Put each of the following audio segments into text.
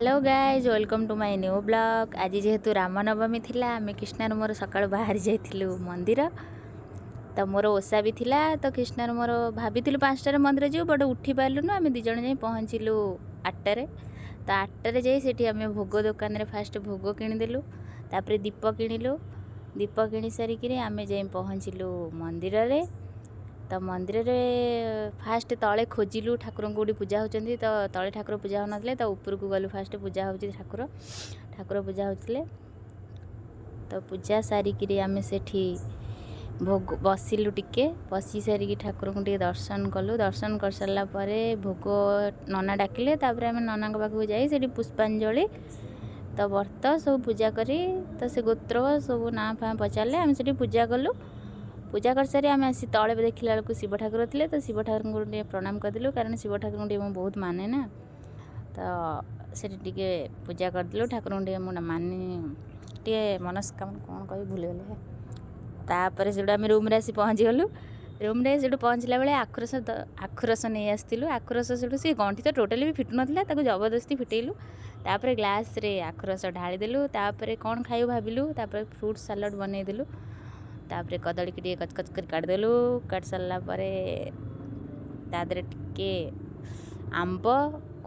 Hello guys, welcome to my new vlog. ଆଜି ଯେହେତୁ ରାମନବମୀ ଥିଲା, ଆମେ କୃଷ୍ଣାର ମୋର ସକାଳୁ ବାହାରି ଯାଇଥିଲୁ ମନ୍ଦିର। ତ ମୋର ଓଷା ବି ଥିଲା। ତ କୃଷ୍ଣାର ମୋର ଭାବିଥିଲୁ 5ଟାରେ ମନ୍ଦିର ଯିବୁ, ବଟ୍ ଉଠି ପାରିଲୁନୁ। ଆମେ 2 ଜଣ ଯାଇ ପହଞ୍ଚିଲୁ 8ଟାରେ। ତ 8ଟାରେ ଯାଇ ସେଠି ଆମେ ଭୋଗ ଦୋକାନରେ ଫାଷ୍ଟ ଭୋଗ କିଣିଦେଲୁ, ତାପରେ ଦୀପ କିଣିଲୁ। ଦୀପ କିଣି ସାରିକିରି ଆମେ ଯାଇ ପହଞ୍ଚିଲୁ ମନ୍ଦିରରେ। ତ ମନ୍ଦିରରେ ଫାଷ୍ଟ ତଳେ ଖୋଜିଲୁ ଠାକୁରଙ୍କୁ କେଉଁଠି ପୂଜା ହେଉଛନ୍ତି। ତ ତଳେ ଠାକୁର ପୂଜା ହେଉନଥିଲେ, ତ ଉପରକୁ ଗଲୁ। ଫାଷ୍ଟ ପୂଜା ହେଉଛି ଠାକୁର, ଠାକୁର ପୂଜା ହେଉଥିଲେ। ତ ପୂଜା ସାରିକିରି ଆମେ ସେଠି ଭୋଗ ବସିଲୁ ଟିକେ। ବସି ସାରିକି ଠାକୁରଙ୍କୁ ଟିକେ ଦର୍ଶନ କଲୁ। ଦର୍ଶନ କରିସାରିଲା ପରେ ଭୋଗ ନନା ଡାକିଲେ। ତାପରେ ଆମେ ନନାଙ୍କ ପାଖକୁ ଯାଇ ସେଠି ପୁଷ୍ପାଞ୍ଜଳି, ତ ବର୍ତ୍ତ ସବୁ ପୂଜା କରି, ତ ସେ ଗୋତ୍ର ସବୁ ନାଁ ଫାଁ ପଚାରିଲେ, ଆମେ ସେଠି ପୂଜା କଲୁ। ପୂଜା କରିସାରି ଆମେ ଆସି ତଳେ ଦେଖିଲା ବେଳକୁ ଶିବ ଠାକୁର ଥିଲେ। ତ ଶିବ ଠାକୁରଙ୍କୁ ଟିକେ ପ୍ରଣାମ କରିଦେଲୁ, କାରଣ ଶିବ ଠାକୁରଙ୍କୁ ଟିକେ ମୁଁ ବହୁତ ମାନେ ନା। ତ ସେଠି ଟିକେ ପୂଜା କରିଦେଲୁ ଠାକୁରଙ୍କୁ ଟିକେ। ମୁଁ ମାନି ଟିକେ ମନସ୍କାମନା କ'ଣ କହିବି ଭୁଲିଗଲି। ତାପରେ ସେଠୁ ଆମେ ରୁମ୍ରେ ଆସି ପହଞ୍ଚିଗଲୁ। ରୁମ୍ରେ ସେଠୁ ପହଞ୍ଚିଲା ବେଳେ ଆଖୁରସ, ଆଖୁରସ ନେଇ ଆସିଥିଲୁ। ଆଖୁରସ ସେଠୁ ସେ ଗଣ୍ଠି ତ ଟୋଟାଲି ବି ଫିଟୁନଥିଲା, ତାକୁ ଜବରଦସ୍ତି ଫିଟେଇଲୁ। ତାପରେ ଗ୍ଲାସ୍ରେ ଆଖୁରସ ଢାଳିଦେଲୁ। ତାପରେ କ'ଣ ଖାଇବୁ ଭାବିଲୁ। ତାପରେ ଫ୍ରୁଟ୍ ସାଲାଡ଼ ବନେଇଦେଲୁ। ତାପରେ କଦଳୀକି ଟିକେ କଚ କଚ କରି କାଟିଦେଲୁ। କାଟି ସାରିଲା ପରେ ତା ଦେହରେ ଟିକେ ଆମ୍ବ,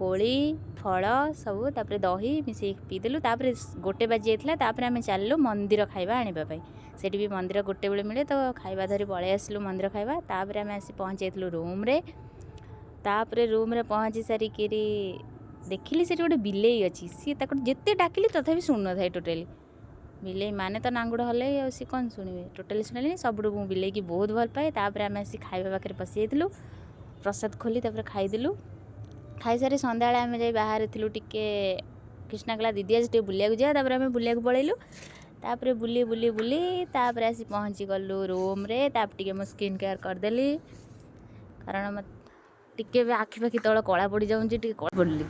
କୋଳି, ଫଳ ସବୁ, ତାପରେ ଦହି ମିଶେଇକି ପିଇଦେଲୁ। ତାପରେ 1 ବାଜି ଯାଇଥିଲା। ତାପରେ ଆମେ ଚାଲିଲୁ ମନ୍ଦିର ଖାଇବା ଆଣିବା ପାଇଁ। ସେଠି ବି ମନ୍ଦିର 1 ବେଳେ ମିଳେ। ତ ଖାଇବା ଧରି ପଳେଇ ଆସିଲୁ ମନ୍ଦିର ଖାଇବା। ତାପରେ ଆମେ ଆସି ପହଞ୍ଚି ଯାଇଥିଲୁ ରୁମ୍ରେ। ତାପରେ ରୁମ୍ରେ ପହଞ୍ଚି ସାରିକିରି ଦେଖିଲି ସେଠି ଗୋଟେ ବିଲେଇ ଅଛି। ସିଏ ତାକୁ ଯେତେ ଡାକିଲି ତଥାପି ଶୁଣୁନଥାଏ ଟୋଟାଲି। ବିଲେଇ ମାନେ ତ ନାଙ୍ଗୁଡ଼ ହଲେଇ, ଆଉ ସିଏ କ'ଣ ଶୁଣିବେ? ଟୋଟାଲି ଶୁଣିଲେନି। ସବୁଠୁ ମୁଁ ବିଲେଇକି ବହୁତ ଭଲ ପାଏ। ତାପରେ ଆମେ ଆସି ଖାଇବା ପାଖରେ ପଶି ଯାଇଥିଲୁ। ପ୍ରସାଦ ଖୋଲି ତାପରେ ଖାଇଦେଲୁ। ଖାଇସାରି ସନ୍ଧ୍ୟାବେଳେ ଆମେ ଯାଇ ବାହାରେ ଥିଲୁ ଟିକେ। କୃଷ୍ଣା କହିଲା, "ଦିଦି, ଆଜି ଟିକେ ବୁଲିବାକୁ ଯିବା।" ତାପରେ ଆମେ ବୁଲିବାକୁ ପଳେଇଲୁ। ତାପରେ ବୁଲି ବୁଲି ବୁଲି ତାପରେ ଆସି ପହଞ୍ଚି ଗଲୁ ରୁମ୍ରେ। ତାପରେ ଟିକେ ମୁଁ ସ୍କିନ୍ କେୟାର୍ କରିଦେଲି, କାରଣ ମୋତେ ଟିକେ ବି ଆଖି ପାଖି ତଳ କଳା ପଡ଼ିଯାଉଛି, ଟିକେ କଳା ପଡ଼ିଲି।